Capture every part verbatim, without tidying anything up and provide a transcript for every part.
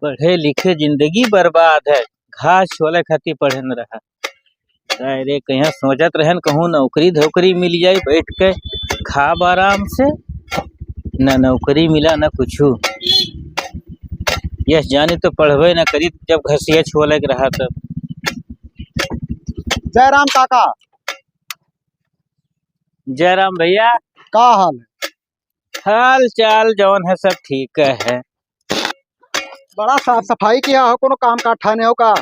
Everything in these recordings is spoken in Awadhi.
पढ़े लिखे जिंदगी बर्बाद है, घास छोले खातिर पढ़े न रहा। अरे, कहिया सोचत रहन, कहूँ नौकरी धोकरी मिल जाई, बैठ के खाब आराम से, न नौकरी मिला, न कुछू। यस जानी तो पढ़बे न करी, जब घसिया छोले के रहा तब। जयराम काका। जयराम भैया। का हाल है? हाल चाल जौन है, सब ठीक है। बड़ा साफ सफाई किया हो, कोनो काम काज ठाने हो का?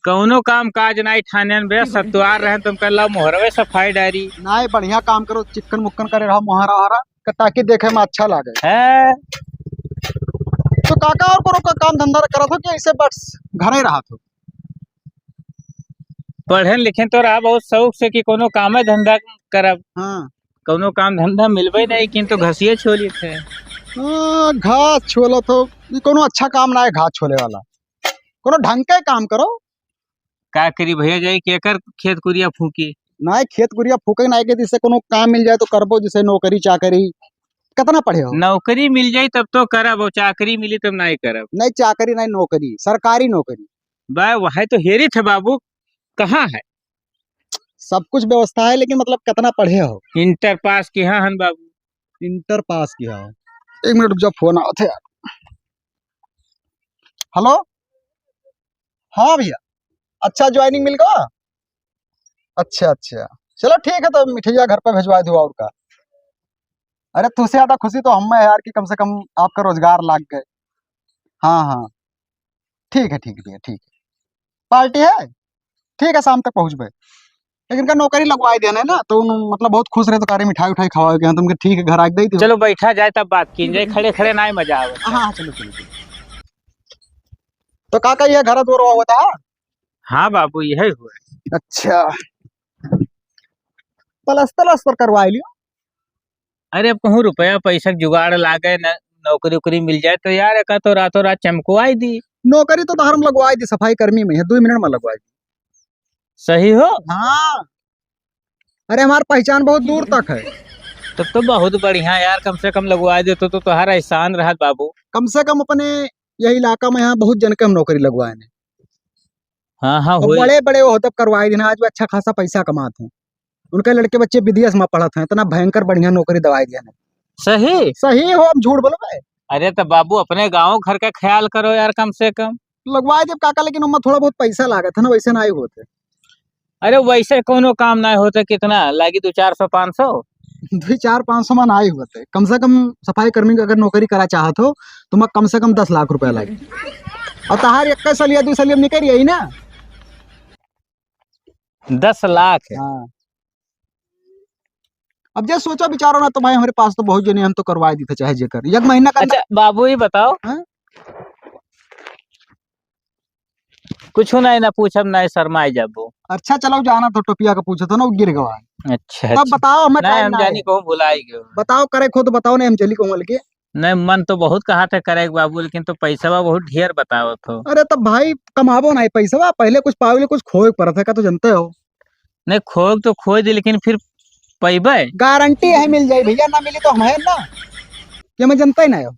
कौनो काम काज नाई ठाने बे, सतुआर रहे तुम कर ला मोहरवे सफाई डारी। नाई, बढ़िया काम करो, चिक्कन मुक्कन करे रहो मोहरा ओहरा, क-, ताकि देखे में अच्छा लागे। है। तो काका और कोनो का काम धंधा करत हो कि ऐसे बस घरे रहत हो? पढ़े लिखे तो रहा बहुत शौक से कि कोनो कामे धंधा करब। हाँ। कौनो काम धंधा मिलबे नहीं, किंतु घसिए छोली थे। हाँ, घास छोला तो, ये कोनो अच्छा काम ना है घास छोले वाला। कोनो ढंग के काम करो। का करी भैया, जाई केकर खेत कुरिया फूकी? नाई, खेत कुरिया फूके नाई के, जिससे कोनो काम मिल जाए तो करबो, जैसे नौकरी चाकरी। कितना पढ़े हो? नौकरी मिल जाई तब तो करब, और चाकरी मिली तब नाई करब। नहीं, चाकरी नहीं, नौकरी, सरकारी नौकरी। बा, वह तो हेरी थे बाबू, कहाँ है? सब कुछ व्यवस्था है, लेकिन मतलब कितना पढ़े हो? इंटर पास किया हन बाबू। इंटर पास किया हो? एक मिनट रुक जाओ, फोन आवत है यार। हेलो, हाँ भैया, अच्छा ज्वाइनिंग मिल गवा? अच्छा अच्छा, चलो ठीक है, तो मिठैया घर पर भिजवा दो और का। अरे तुझसे ज्यादा खुशी तो हम में है यार कि कम से कम आपका रोजगार लाग गए। हाँ हाँ, ठीक है ठीक है भैया, ठीक है। पार्टी है? ठीक है, शाम तक पहुँचबे। लेकिन का नौकरी लगवाई देना है ना, तो उन, मतलब बहुत खुश रहे, तो कह रहे मिठाई उठाई खवावे के यहाँ, तुमके ठीक है, घर आके दे दो। चलो बैठा जाए तब बात की जाए, खड़े खड़े ना मजा आवे। हाँ हाँ, चलो चलो चलो। तो काका ये घर दो हुआ था? हाँ बाबू, यही हुआ। अच्छा, प्लास्टर व्लास्टर करवा लियो। अरे, अब कहूँ रुपया पैसा के जुगाड़ लागे न, नौकरी उकरी मिल जाए तो यार, एका तो रातों रात चमकवाई दी। नौकरी तो तोहर हम लगवाई दी, सफाई कर्मी में है, दो मिनट में लगवाई दी। सही हो? हाँ। अरे, हमार पहचान बहुत दूर तक है। तब तो बहुत बढ़िया यार, कम से कम लगवाई देतो तो तोहार एहसान रहत बाबू। कम से कम अपने यही इलाका में यहाँ बहुत जन के हम नौकरी लगवाए ने। हाँ, हाँ, अब होई। बड़े बड़े ओहदे पे करवाई देना, आज भी अच्छा खासा पैसा कमात हैं। उनके लड़के बच्चे विदेश में पढ़त हैं, इतना भयंकर बढ़िया नौकरी दवाई दिया ने। सही? सही हो, हम झूठ बोलबे? अरे तो बाबू, अपने गाँव घर का ख्याल करो यार, कम से कम। लगवाए देब काका, लेकिन ओमा थोड़ा बहुत पैसा लागत है ना, वैसे ना आई होते। अरे वैसे कोनो काम ना होते, कितना लागी, दो चार सौ, पाँच सौ? दो चार पाँच सौ में ना आई होते, कम से कम सफाई कर्मी का अगर नौकरी करा चाहत हो, तो मैं कम से कम दस लाख रुपया लागी। और तहार एक सलिया, दो सलिया निकल रही है ना? दस लाख है। हाँ। अब जे सोचो विचारो ना, तो भाई हमारे पास तो बहुत जने, हम तो करवाए दी थे चाहे जेकर। एक महीना का अच्छा, बाबू ही बताओ। हाँ? कुछ नहीं ना पूछब, नहीं शर्माए जाबो। अच्छा, चलो जाना तो टोपिया का पूछो तो ना, वो गिर गवा है। अच्छा, तब अच्छा। बताओ, हमें नहीं, time हम ना जानी है। कहूँ भुलाई गयो। बताओ, करे खुद बताओ, नहीं हम चली कहूँ लेके। नहीं, मन तो बहुत कहा था करे के बाबू, लेकिन तो पैसवा बहुत ढेर बतावत हो। अरे तब भाई कमाबो नहीं पैसवा, पहले कुछ पावे ले कुछ खोए के पड़त है, का तो जानते हो। नहीं, खोए तो खोए दे, लेकिन फिर पैबे? गारंटी है मिल जाई भैया, ना मिली तो हम है ना, ये मैं जानते ही नहीं हो।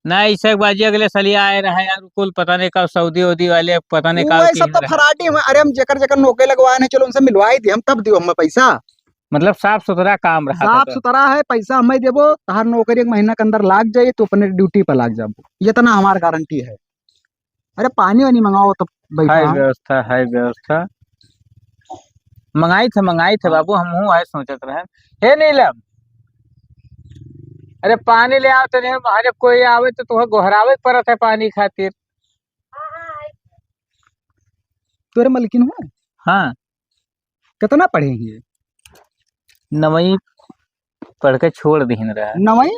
ना, ऐसे एक बाजी अगले साल आए रहे यार, कुल पता नहीं का सऊदी उदी वाले, पता नहीं वो का ऐसा किन तो रहे। फराडी हुआ। अरे हम जेकर जेकर नौकरी लगवाए नहीं, चलो उनसे मिलवाई दी हम, तब दियो हमें पैसा। मतलब साफ सुथरा काम रहा था साफ तो। सुथरा है, पैसा हमें देबो, तहार नौकरी एक महीना के अंदर लाग जाई, तू अपने ड्यूटी पर लाग जाबो, इतना हमार गारंटी है। अरे पानी वानी मंगाओ तब बैठा है है। व्यवस्था, है व्यवस्था। मंगाई थे, मंगाई थे हाँ। बाबू, हम हूँ है सोचत रहे। हे नीलम, अरे पानी ले आओ तनी, अरे कोई आवे तो तुहे गोहरावे के पड़त है पानी खातिर। तोरे मलकिन हुआ? हाँ। कितना पढ़े हैं ये? नवई पढ़ के छोड़ दिहिन रहा। नवई?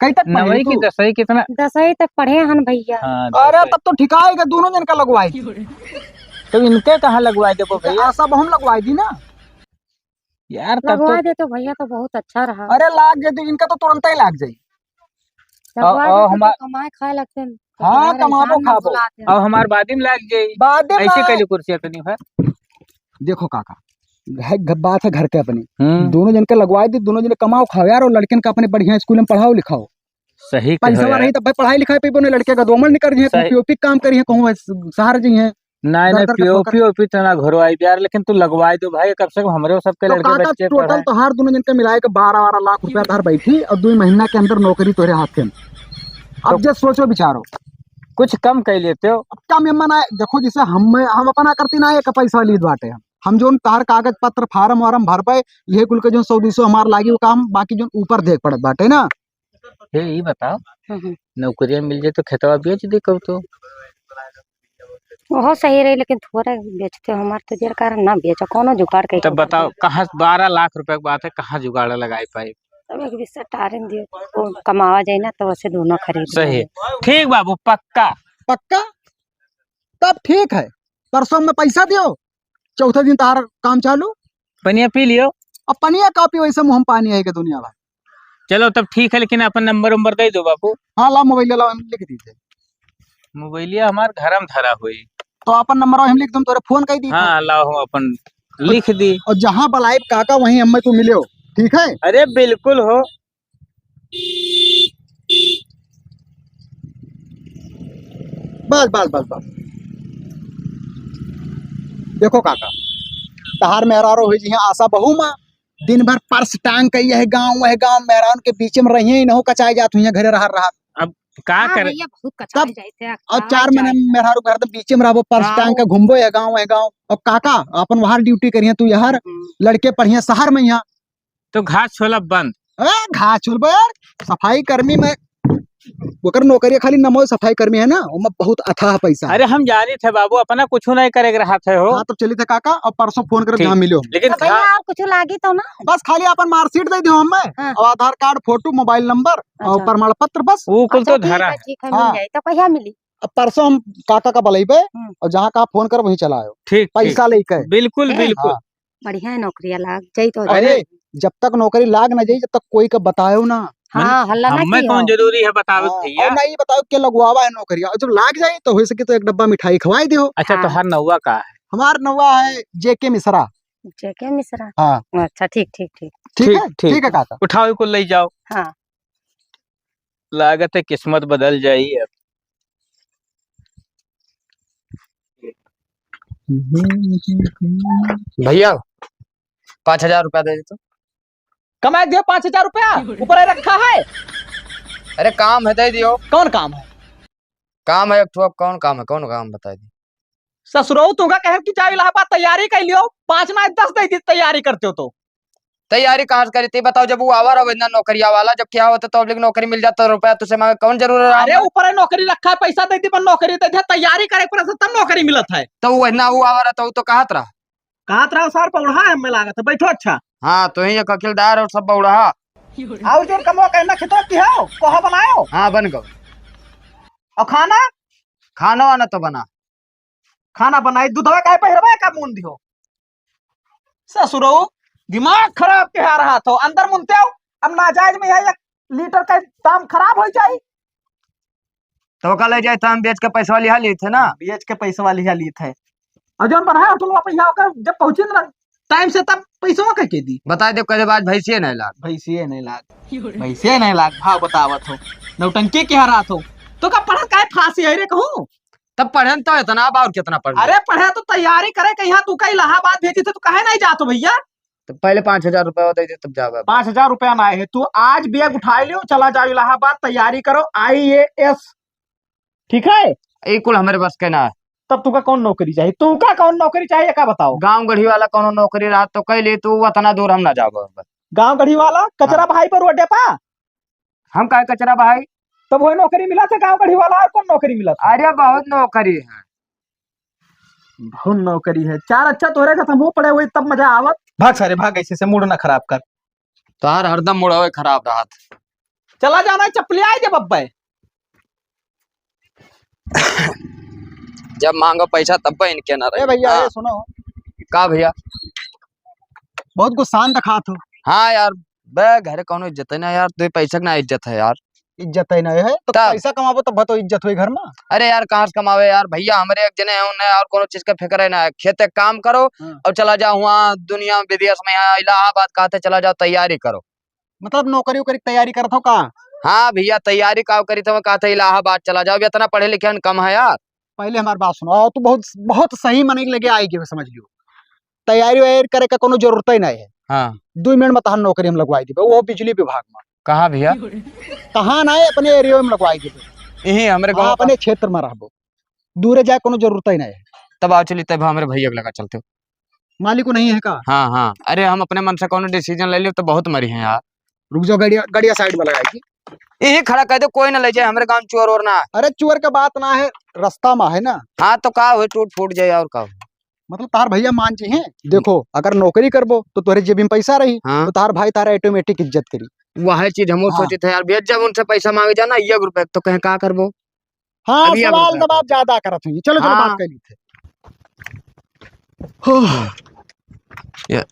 कई तक पढ़े नवई तू? की दसवीं कितना? दसवीं तक पढ़े हन भैया। हाँ, अरे दसवीं। तब तो ठिकाएगा, दोनों जन का लगवाई दी। तो इनके कहाँ लगवाई देबो भैया? आशा बहुम लगवाई दी ना। यार, तब लगवा तो दे तो भैया तो बहुत अच्छा रहा। अरे लाग जाई, इनका तो तुरंत ही लाग जाई। लगवा और, और दे तो हमार कमाए खाए लगते हैं। तो हाँ, तुम्हारा कमाबो एहसान ना खाबो। भुलाते हैं। और हमार बादिम लाग जाई। बादिम ऐसे ना। कैली कुर्सी तनी है। देखो काका, घ-, घ-, बात है घर के अपनी। हम्म। दोनों जन के लगवाई दी, दोनों जन कमाओ खाओ यार, और लड़कन का अपने बढ़िया स्कूल में पढ़ाओ लिखाओ। सही कहो पैसा यार। रही तब भाई पढ़ाई लिखाई पे बोने लड़के का दोमन निकल रही है, सही। पीओपी काम करी है, कहूँ शहर जी है। नहीं, घर नहीं, घर का पीओपी ओपी तो ना घरवाई यार, लेकिन तू लगवाई दो भाई, कम से कम हमरे सबके तो लड़के काका, बच्चे टोटल पढ़े। तोहार दोनों जन के मिलाए के बारह बारह लाख रुपया तोहार बैठी और दो महीना के अंदर नौकरी तोहरे हाथे में। अब तो जे सोचो विचारो। कुछ कम कर लेते हो। अब कम एमा ना, देखो जैसे हम, हम अपना करती ना एक पैसा लीत बाटे हम। हम जोन तोहार कागज पत्र फार्म वार्म भरबे, ये कुल के जोन सौ दो सौ हमार लागी वो काम, बाकी जोन ऊपर देख पड़त बाटे ना। हे, ई बताओ, हम्म, हम्म। नौकरिया मिल जाए तो खेतवा बेच दे कब तो। ओहो सही रही, लेकिन थोड़ा बेचते हो, हमार तो जेर कारण ना बेचो, कोनो जुगाड़ कहीं तब बताओ, कहाँ बारह लाख रुपया की बात है, कहाँ जुगाड़ लगाए पाए? तब एक बिस्सा टारेन दियो, वो कमावा जाए ना, तो वैसे दोनों खरीद सही। लेंगे। ठीक बाबू, पक्का। पक्का? तब ठीक है, परसों में पैसा दियो, चौथे दिन तार काम चालू। पनिया पी लियो। अब पनिया का पियो, ऐसे मुँह में पानी आएगा दुनिया भर। चलो तब ठीक है, लेकिन अपन नंबर उम्बर दे दो बापू। हाँ, ला मोबाइल ला, हम लिख दीजिए। मोबाइलिया हमार घर में धरा हुई। तो अपन नंबर हम लिख दूँ, तोरे फोन कर दी। हाँ, लाओ हम अपन लिख दी। और जहाँ बुलाए काका वहीं हमें तू मिले हो, ठीक है? अरे बिल्कुल हो। बस, बस, बस, बस। देखो काका, तहार मेहरारू हुई जी हैं आशा बहू माँ, दिन भर पर्स टांग के यह गाँव, वह गाँव, मेहरान के बीच में रहिए ही न हो, कचाए जात हुई हैं घरे रहा रहा। अब का हाँ करे? भैया, बहुत कचाए तब जाए थे, और का चार महीने जाए? में मेहरारू घर तो बीच में रहबो, पर्स हाँ। टांग के घूमबो यह गाँव, वह गाँव। और काका, अपन वहाँ ड्यूटी करिए, तू यहाँ हम्म। लड़के पढ़िए शहर में यहाँ। तो घास छोला बंद। ए, घास छोलबो यार, सफाई कर्मी में ओकर नौकरी खाली नमो सफाई कर्मी है ना, ओमा बहुत अथाह पैसा है। अरे हम जानी थे बाबू, अपना कुछ नहीं करे के रहा थे हो। हाँ, तो चली थे काका, और परसों फोन करे ठीक। जहाँ मिलो। लेकिन तो भैया खा- और कुछ लागी तो ना? बस खाली अपन मार्कशीट दे दियो हमें, हाँ। और आधार कार्ड, फोटो, मोबाइल नंबर और अच्छा। प्रमाण पत्र, बस। वो कुल अच्छा, तो ठीक धरा है, है। ठीक है, हाँ। मिल जाए। तो कहिया मिली? अब परसों हम काका का बुलाइबे हम्म। और जहाँ कहा फोन कर वहीं चला आयो। ठीक, पैसा ठीक। लेके। बिल्कुल, ए, बिल्कुल। हाँ। बढ़िया है, नौकरिया लाग जाई तो अरे, जब तक नौकरी लाग ना जाई, जब तक कोई का बतायो ना। हाँ, हल्ला ना हमें कियो। कौन जरूरी है बतावे हाँ, भैया? और ना ये बताओ के लगवावा है नौकरी, और जब लाग जाई तो हो सके तो एक डब्बा मिठाई खवाई दियो। अच्छा, हाँ। तोहार नौवा का है? हमार नौवा है जेके मिश्रा। जेके मिश्रा? हाँ। अच्छा, ठीक, ठीक, ठीक। ठीक ठीक, है? ठीक। ठीक है काका। उठाओ, इको ले जाओ। हाँ। लागत है किस्मत बदल जाई अब। भैया, पाँच हजार रुपया दे दे तो। कमाए दियो पाँच हजार रुपया, ऊपर रखा है। अरे काम है, दे दियो। कौन काम है? काम है एक ठो, अब कौन काम है, कौन काम बताई दी? ससुरऊ तुमका कहे कि जाओ इलाहाबाद तैयारी कर लियो, पाँच ना दस दे दी तैयारी करते हो तो। तैयारी कहाँ से करी थी बताओ, जब वो आवा रहा इतना नौकरिया वाला, जब क्या होता तो पब्लिक नौकरी मिल जाता तो रुपया तुझसे मांगे कौन जरूरत है? अरे ऊपर है नौकरी रखा है, पैसा दे दी पर नौकरी दे दे, तैयारी करे पर तब नौकरी मिलत है। तो वो इतना वो आवा रहा तो वो तो कहत रहा। कहत रहा सर पौड़ा है हमें लागत है, बैठो अच्छा। हाँ, तो ही एक अखिलदार और सब बौड़ा। और जोन कमवा कहना खेतवा की हो, कोहा बनायो? हाँ, बन गो। और खाना? खाना वाना तो बना। खाना बनाई, दूधवा काहे पहिरवा का मुन दियो? ससुरो, दिमाग खराब के आ रहा थो, अंदर मुनते हो, अब नाजायज में यह एक लीटर का दाम खराब हो जाई। तो ओका ले जाए तो हम बेच के पैसवा लिहा ली थे ना। बेच के पैसवा लिहा ली थे। और जौन बनाए होटल वापस यहाँ ओकर जब पहुँचे ना टाइम से तब पैसवा कह के दी। बता दे कहे आज भैंसिए नहीं लाग। भैंसिए नहीं लाग। भैंसिए नहीं लाग, भाव बतावत हो। नौटंकी के हरात हो। तो का पढ़त काहे फांसी है रे कहूँ? तब पढ़न तो इतना बा और कितना पढ़ ले? अरे पढ़े तो तैयारी करे कहीं तू का इलाहाबाद भेजी थे, तू काहे नहीं जात हो भैया? तो पहले पाँच हजार रुपया दे दे तब जावे। पाँच हजार रुपया ना है, तू आज बैग उठा लियो, चला जाओ इलाहाबाद, तैयारी करो आईएएस, ठीक है? ई कुल हमारे बस के ना है। तब तुका कौन नौकरी चाहिए? तुका कौन नौकरी चाहिए, का बताओ? गांव गढ़ी वाला कौनो नौकरी रहा तो कह ले तू, उतना दूर हम ना जाबो। गांव गढ़ी वाला कचरा हाँ। भाई पर रोडे पा। हम काहे कचरा भाई? तब वही नौकरी मिला था गांव गढ़ी वाला, और कौन नौकरी मिला था? अरे बहुत नौकरी है। बहुत नौकरी है। चार अच्छा तोरे खत्म हो पड़े हुए तब मजा आवत। भाग सारे भाग, ऐसे से मूड ना खराब कर। तार हरदम मुड़वे खराब रहत। चला जाना, चपलिया दे बब्बे। जब मांगो पैसा तब इनके ना रहे। ए भैया, हाँ। ए सुनो। का भैया? बहुत गुस्सान दिखात हो। हाँ यार, बे घरे कौनो इज्जत है ना यार, दो पैसा के ना इज्जत है यार। इज्जत है ना है, तो तब। पैसा कमाबो तब तो इज्जत होई घर में। अरे यार, कहाँ से कमावे यार, भैया हमरे एक जने हैं, उन्हें और कोनो चीज का फिक्र है ना, खेते काम करो हाँ। और चला जाओ वहाँ दुनिया में विदेश में, यहाँ इलाहाबाद कहते चला जाओ, तैयारी करो। मतलब नौकरी वोकरी की तैयारी करत हो का? हाँ भइया, तैयारी का करी, तो कहा था इलाहाबाद चला जाओ, इतना पढ़े लिखे हन कम है यार। पहले हमार बात सुनो, और तू बहुत, बहुत सही मनई के लगे आई गए, समझ लियो। तैयारी वैयारी करे का कोनो जरूरत ही नहीं है। हाँ। दो मिनट में तहार नौकरी हम लगवाई देबे, वो बिजली विभाग में। कहाँ भइया? कहाँ ना है, अपने एरिया में लगवाई देबे। यही हमरे हाँ, गाँव का। अपने क्षेत्र में रहबो, दूरे जाए कोनो जरूरत ही नहीं है। तब आओ चली, तब हमरे भइया के लगा चलते हो। मालिक को नहीं है का? हाँ, हाँ। अरे हम अपने मन से कोनो decision ले लियो तो बहुत मरी हैं यार। रुक जाओ, गड़िया, गड़िया side में लगाई। यही खड़ा कर दो, कोई ना ले जाए, हमरे गाँव चोर और ना। अरे चोर का बात ना है, रास्ता में है ना। हाँ तो का हो, टूट फूट जाए और का हो। मतलब तार भइया मान जी हैं। देखो, अगर नौकरी करबो तो तोहरे जेब में पैसा रही, हाँ। तो तार भाई तारा automatic इज्जत करी। वह चीज हम हाँ। सोचे थे यार भइया, जब उनसे पैसा मांगे जाना एक रुपया तो कहें का करबो। हाँ, अभी अब सवाल रुपया जवाब ज्यादा करत हुई। चलो, चलो, हाँ। बात कर ली थे। ये,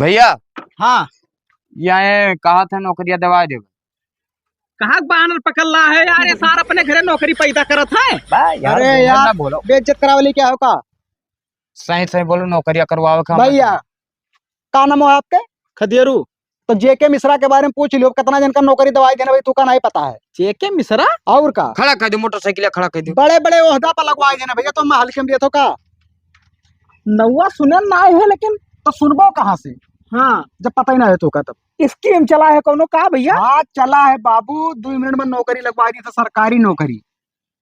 भइया। हाँ। ये कहा था नौकरिया दवा देबे। कहाँ बानर पकड़ ला है यार, ये सार अपने घरे नौकरी पैदा करत है। बा यार, अरे बोलो यार, ना, बोलो। बेइज्जत करावे ले क्या हो का? सही सही बोलो, नौकरिया करवावे का भइया, मतलब। का नाम हो आपके? खदेरू। तो जेके मिश्रा के बारे में पूछ लियो, कितना जन का नौकरी दवाई देना भाई, तू का नहीं पता है। जेके मिश्रा? और का? खड़ा कर दे, मोटरसाइकिल खड़ा कर दे। बड़े बड़े ओहदा पर लगवाई देना भइया, तो मैं हल्के में देतो का? नौवा सुनन ना है, लेकिन तो सुनबो कहाँ से? हाँ। जब पता ही ना है तो का तब। Scheme चला है कोनो का भइया? हाँ, चला है बाबू, दो मिनट में नौकरी लगवा दी तो सरकारी नौकरी,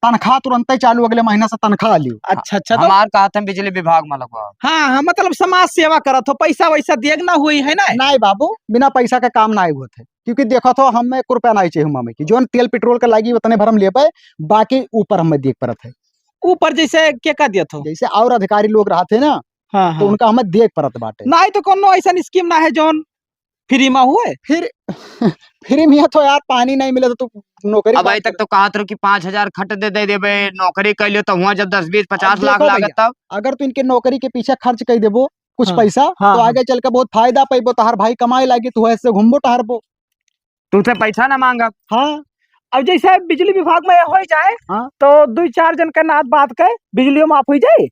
तनख्वाह तुरंते चालू, अगले महीना से तनख्वाह लियो। अच्छा, अच्छा, तो हमार कहा था बिजली विभाग में लगवाओ। हाँ, हाँ, मतलब समाज सेवा करत हो, पैसा वैसा दिए के ना हुई है ना? नहीं बाबू, बिना पैसा का काम नहीं होत है, क्योंकि देखो तो हमें एक रुपया नहीं चाहिए, हमें की जोन तेल पेट्रोल का लागी उतने भर हम लेबे, बाकी ऊपर हमें दिए के परत है। ऊपर जैसे के का दिया थो? जैसे और अधिकारी लोग रहते हैं ना, हाँ, तो हाँ। उनका हमें दिए के परत बाटे। नहीं तो कोनो ऐसा scheme ना है जोन free में हुए? फिर free में तो यार पानी नहीं मिले तो तू नौकरी अब बात आई तक कर। तो कहत रहो कि पाँच हजार खट दे, दे देबे, नौकरी कर लियो तो हुआ जब दस, बीस, अब पचास लाख देखो लागत भइया, तब। अगर तू इनके नौकरी के पीछे खर्च कर देबो कुछ हाँ, पैसा, हाँ, तो हाँ। आगे चल के बहुत फायदा पैबो, तोहार भाई कमाए लागी, तू ऐसे घूमबो टहरबो। तुझसे पैसा ना मांगब। हाँ। अब जैसे बिजली विभाग में हो जाए, हाँ। तो दो चार जन के नात बात के बिजलियो माफ हो जाए।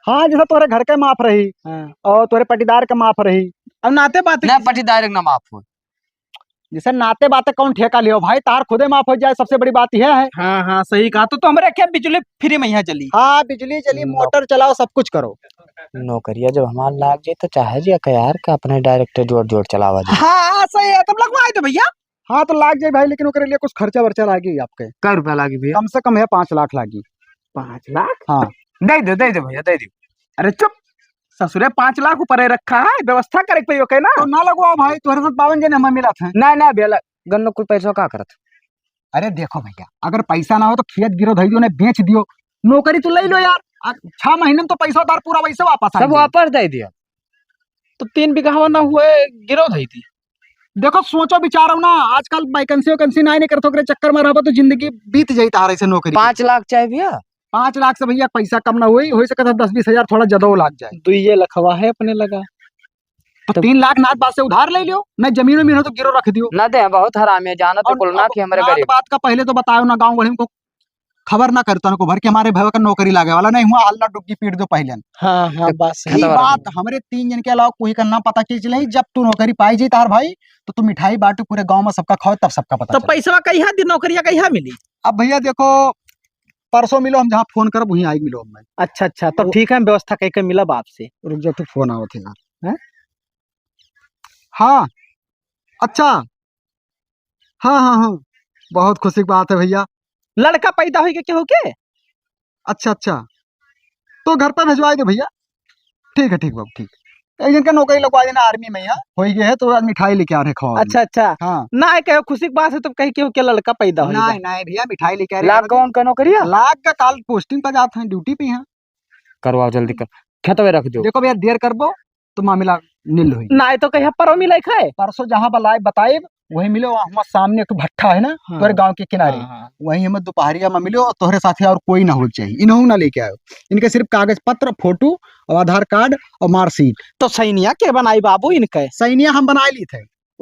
हाँ, जैसे तोरे घर के माफ रही हाँ। और तोरे पटीदार के माफ रही। अब नाते बात ना, पटीदार के ना माफ हो। जैसे नाते बाते कौन ठेका लियो भाई, तार खुदे माफ हो जाए, सबसे बड़ी बात यह है। हाँ, हाँ, सही कहा। तो, तो हमरे क्या बिजली free में यहाँ चली? हाँ, बिजली चली, नो- मोटर चलाओ, सब कुछ करो। नौकरिया जब हमार लाग जाए तो चाहे जी का यार का अपने direct जोर जोर चलावा दे। हाँ, हाँ, सही है, तब लगवाए दो भइया। हाँ, तो लाग जाए भाई, लेकिन ओकरे लिए कुछ खर्चा वर्चा लागी आपके। कै रुपया लागी भइया? कम से कम है पाँच लाख लागी। पाँच लाख? हाँ। दे दो, दे दो भइया, दे दो। अरे चुप, ससुरे पाँच लाख ऊपर रखा है, व्यवस्था करे के पइयो के ना। तो ना लगवाओ भाई, तोहरे साथ बावन जने हमें मिला था। ना, ना भइया, गन्नो कुल पैसा का करत? अरे देखो भइया, अगर पैसा ना हो तो खेत गिरो धई दियो, ना बेच दियो, नौकरी तो ले लो यार। आ, छह महीने में तो पैसा उधार पूरा वैसे वापस आ सब जाए। वापस दे दिया। तो तीन बीघा ना हुए, गिरो धई दी। देखो, सोचो विचारो ना, आजकल vacancy वैकेंसी ना नहीं करत, ओकरे चक्कर में रहबो तो जिंदगी बीत जाई तार ऐसे नौकरी। पाँच लाख चाहे भइया? पाँच लाख से भइया पैसा कम ना होई, हो सकता है दस बीस हजार थोड़ा ज्यादा लाग जाए। दुइये लखवा है अपने लगा। तो तब तीन लाख नाथ बात से उधार ले लियो, ना जमीन उमीन हो तो गिरो रख दियो। ना दे, बहुत हरामी है, जानो तो और कुल ना अब कि हमरे नाथ गरीब। बात का पहले तो बताओ ना, गाँव गढ़ी में को खबर ना करता को भर के हमारे भैया का नौकरी लागे वाला नहीं हुआ, हल्ला डुग्गी पीट दो पहले। हाँ, हाँ, तो बात सही। ई खतवा बात रखो। हमरे तीन जन के अलावा कोई का ना पता चीज नहीं। जब तू नौकरी पाई जी तार भाई, तो तू मिठाई बांटू पूरे गाँव में, सबका खाओ, तब सबका पता तो चले। पैसवा कहिया दी, नौकरिया कहिया मिली? अब भइया देखो, परसों मिलो, हम जहाँ फोन करब वहीं आई मिलो हमें। अच्छा, अच्छा, तो वो ठीक है, हम व्यवस्था कइके मिलब आपसे। रुक जाओ, तो फोन आवत है यार। हैं? हाँ, अच्छा, हाँ, हाँ, हाँ, बहुत खुशी की बात है भइया। लड़का पैदा होई के केहू के? अच्छा, अच्छा, तो घर पे भिजवाई दे भइया। ठीक है, ठीक बाबू, ठीक। एक जन का नौकरी लगवा देना army में, यहाँ होई गए है तो आज मिठाई लेके आ रहे, खाओ। अच्छा, अच्छा। हाँ। ना है, कहो खुशी की बात है तो कहीं केहू के लड़का पैदा होई ना, गया। ना भइया, मिठाई लेके आ रहे लाग हैं। कौन का नौकरी है? लाग का काल posting पर जात हैं, duty पे हैं। करवाओ जल्दी कर, खेतवे रख दो। देखो भइया, देर करबो तो मामला नील होई। ना है तो कहीं परो मिले खाए। परसों जहाँ बलाए बताए वही मिलो, वहाँ सामने एक भट्ठा है ना, हाँ। तोरे गाँव के किनारे। हाँ, हाँ। वहीं हमें दोपहरिया में मिलो और तोहरे साथे और कोई ना हो चाहिए, इन्हों ना लेके आयो। इनके सिर्फ कागज पत्र, फोटो और आधार कार्ड और marksheet। तो सैनिया के बनाई बाबू इनके? सैनिया हम बनाए ली थे।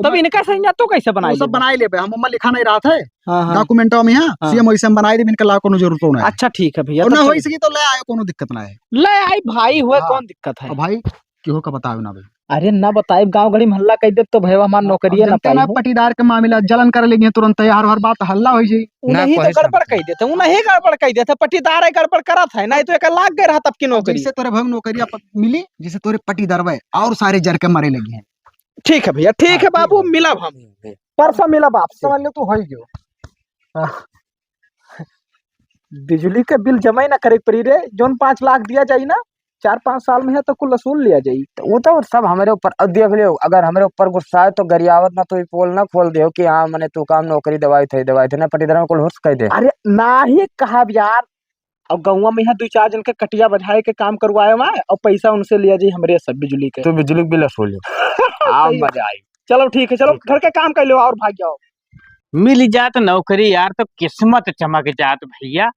तब इनका सैनिया तो कैसे बनाई वो सब लेबे? बनाए लेबे, हम ओमा लिखा नहीं रहा था। हाँ, हाँ। Document में, हाँ, हाँ। CM वैसे हम बनाए देबे, इनका ला कोनो जरूरत नहीं। अच्छा, ठीक है भइया, और तब ना चल- होई सकी तो ले आयो, कोनो दिक्कत ना है। ले आई भाई हुए, हाँ। कौन दिक्कत है? और भाई, केहू का बताओ ना भाई। अरे ना बताइब, गाँव गली में हल्ला कइ देब तो भैया हमार हाँ, नौकरिये ना पाई हो। पटीदार के मामला जलन करे लगी तुरंत, हर हर बात हल्ला होइ जाई। ना उन्हीं तो कहे गड़बड़ कह देते, उन्हीं गड़बड़ कह देते, पटीदार है गड़बड़ करत है, नहीं तो एक लाग गए रहत आपकी नौकरी। जैसे तोरे भाई नौकरिया प-, मिली, जैसे तोरे पटीदार भाई और सारे जर के मरे लगी हैं। ठीक है भैया, ठीक हाँ, है बाबू, ठीक है। मिलब हम। परसों मिलब आपसे। समझ लो तू हो ही गयो। हाँ। बिजली के बिल जमा ही ना करे के पड़ी रे, जौन पाँच लाख दिया जाई ना, चार पाँच साल में है तो कुल वसूल लिया जाई। तो वो तो सब हमरे ऊपर, अब देख लियो, अगर हमरे ऊपर गुस्सा है तो गरियावत ना तो ये पोल ना खोल दियो कि हाँ, मने तू काम नौकरी दवाई थे, दवाई थे ना, पटीदार में कुल हुर्स कह दे। अरे ना ही कहा यार, अब गौवा में यहाँ दो चार जन के कटिया बजाए के काम करवाए हुआ है और पैसा उनसे लिया जाई हमरे सब बिजली के। तू बिजली के बिल वसूल लियो। आ सही है। मजा आई। चलो ठीक है, चलो ठीक है। घर के काम कर लो और भाग जाओ। मिल जात नौकरी यार, तो किस्मत चमक जात भैया।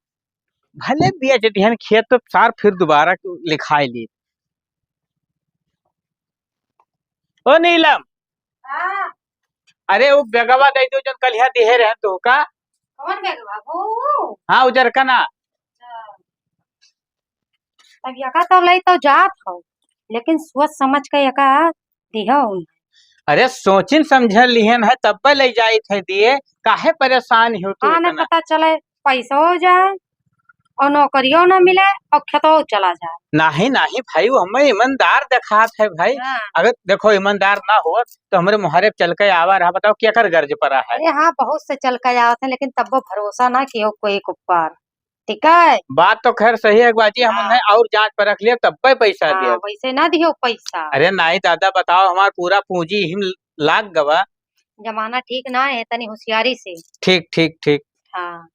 भले बेच दिहन खेत, तो सार फिर दोबारा लिखाई ली। ओ नीलम, हाँ। अरे वो बेगवा दे दो, जौन कलिया दिहे रहे तो का? कौन बेगवा? वो? हाँ, उजर का ना। अच्छा। तब यका तो लई तो जात हो, लेकिन सोच समझ के यका दिहो। अरे सोचिन समझे लिहन है, तब पे ले जाई थे दिए, काहे परेशान हो तू हाँ, ना इतना? पता चले पैसो जाए और नौकरियो ना मिले और खेतो चला जाए। नहीं, नहीं भाई, वो हमें ईमानदार देखात है भाई। हाँ। अगर देखो ईमानदार ना हो तो हमरे मुहारे चल के आवा रहा, बताओ क्या कर गर्ज पड़ा है? अरे हाँ, बहुत से चल के आवत है, लेकिन तब वो भरोसा ना कियो कोई के ऊपर। ठीक है। बात तो खैर सही है बाजी, हम हाँ। उन्हें और जांच परख लिया तब पे पैसा हाँ, दिया। वैसे ना दियो पैसा। अरे नाई दादा, बताओ, हमार पूरा पूंजी हिम लाग गवा। जमाना ठीक ना है, तनी होशियारी से। ठीक, ठीक, ठीक। हाँ।